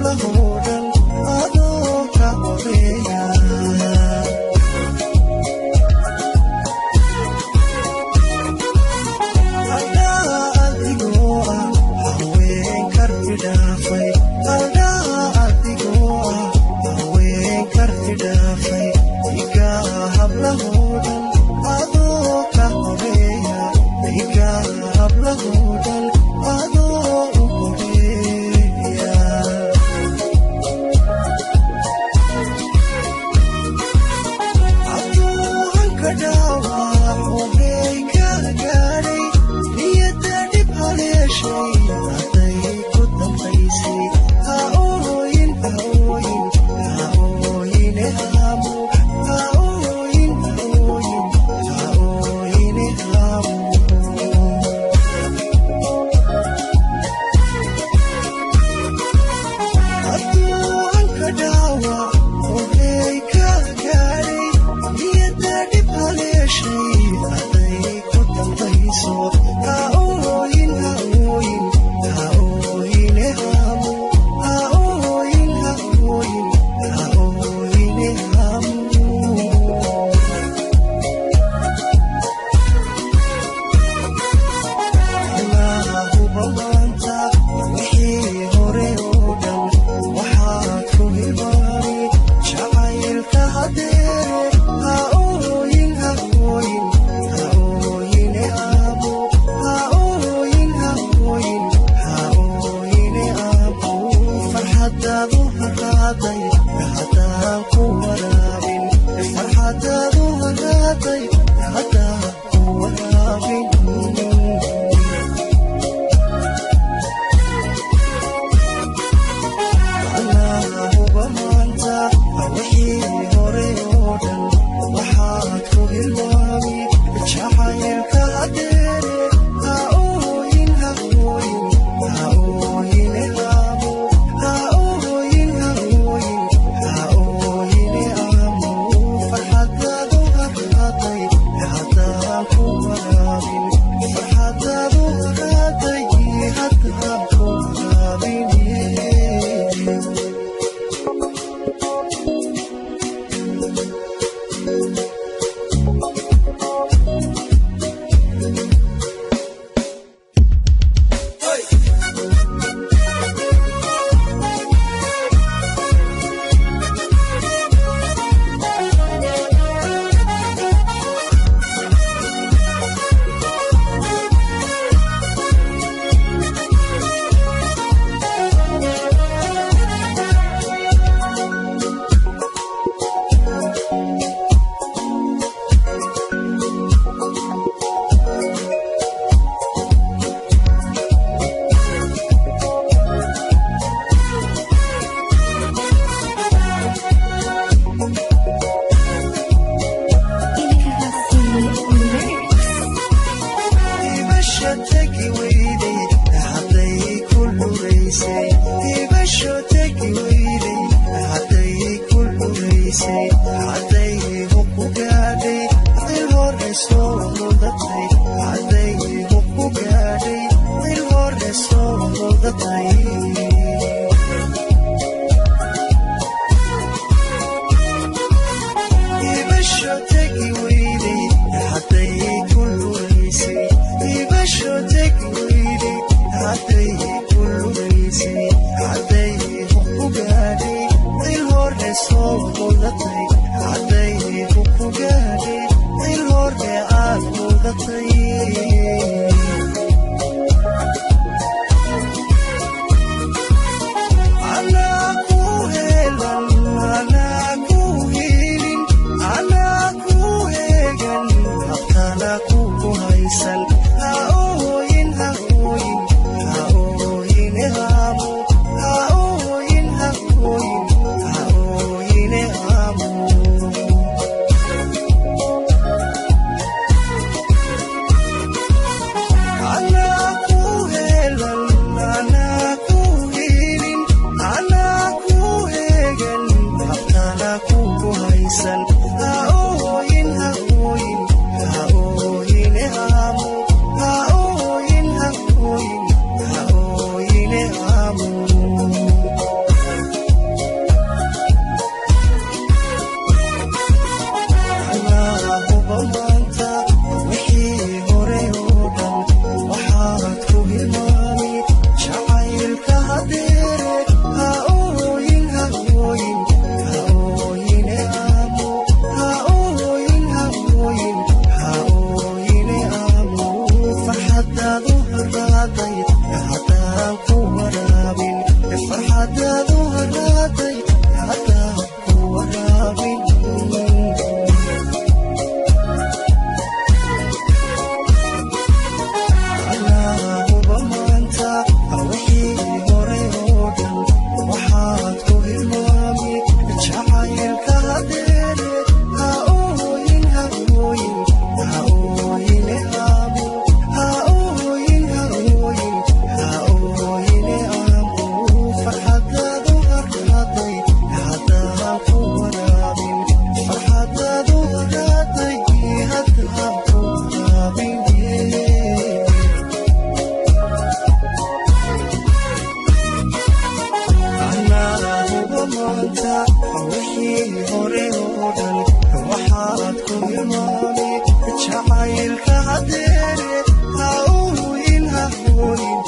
hablahoo dhan adoo ka horeeya. Haldhaa adigoo ah haween karti dhaafay, haldhaa adigoo ah haween karti dhaafay, dhigaa hablahoo dhan adoo ka horeeya, dhigaa hablahoo dhan adoo u horeeya. Hadduu hanka dhaawac horey ka gaadhay, niyadda dhib haleeshay, hadday ku dambaysay, ha ooyin, ha ooyin, ha ooyine haamu, ha ooyin, ha ooyin, ha ooyine haamu. Hadduu hanka dhaawac horey ka gaadhay, niyadda dhib haleeshay, hadday ku dambayso, ha ooyin, ha ooyin, ha ooyine haamu, ha ooyin, ha ooyin, ha ooyine haamu. Allahu maanta wixii hore oo dhan waxaad ku hilmaami jacaylka hadeere, ha ooyin, ha ooyin, ha ooyine aabo, ha ooyin, ha ooyin, ha ooyine aabo. Farxadaadu haraaday haddaan ku waraabin, farxadaadu haraaday haddaan ku waraabin. Allahuba maanta wixii hore oo dhan waxaad ku hilmaami jacaylka hadeere, ha ooyin, ha ooyin, ha ooyine aamo, ha ooyin, ha ooyin, ha ooyine aamo. Farxadaadu haraaday haddaan ku waraabin, farxadaadu haraaday haddaan ku waraabin. Hibasho tegi weyday hadday ku lugaysay, hibasho tegi weyday hadday ku lugaysay, hadday ku gaadhay il hore soo mudatay, hadday ku gaadhay il hore soo mudatay. Hibasho tegi weyday hadday ku lugaysay, hibasho tegi weyday hadday ku lugaysay, hadday ku gaadhay il hore soo mudatay, hadday ku gaadhay il hore aad mudatay. Haraaday haddaan ku waraabin, farxadaadu haraaday haddaan ku waraabin. Allahuba maanta wixii hore oo dhan waxaad ku hilmaami jacaylka hadeere. Ha ooyin, ha ooyin, ha ooyine aamu, ha ooyin, ha ooyin, ha ooyine aamu. Farxadaadu haraaday haddaan ku waraabin, farxadaadu haraaday haddaan ku waraabin. Allahuba maanta wixii hore oo dhan waxaad ku hilmaami jacaylka hadeere. Ha ooyin, ha ooyin,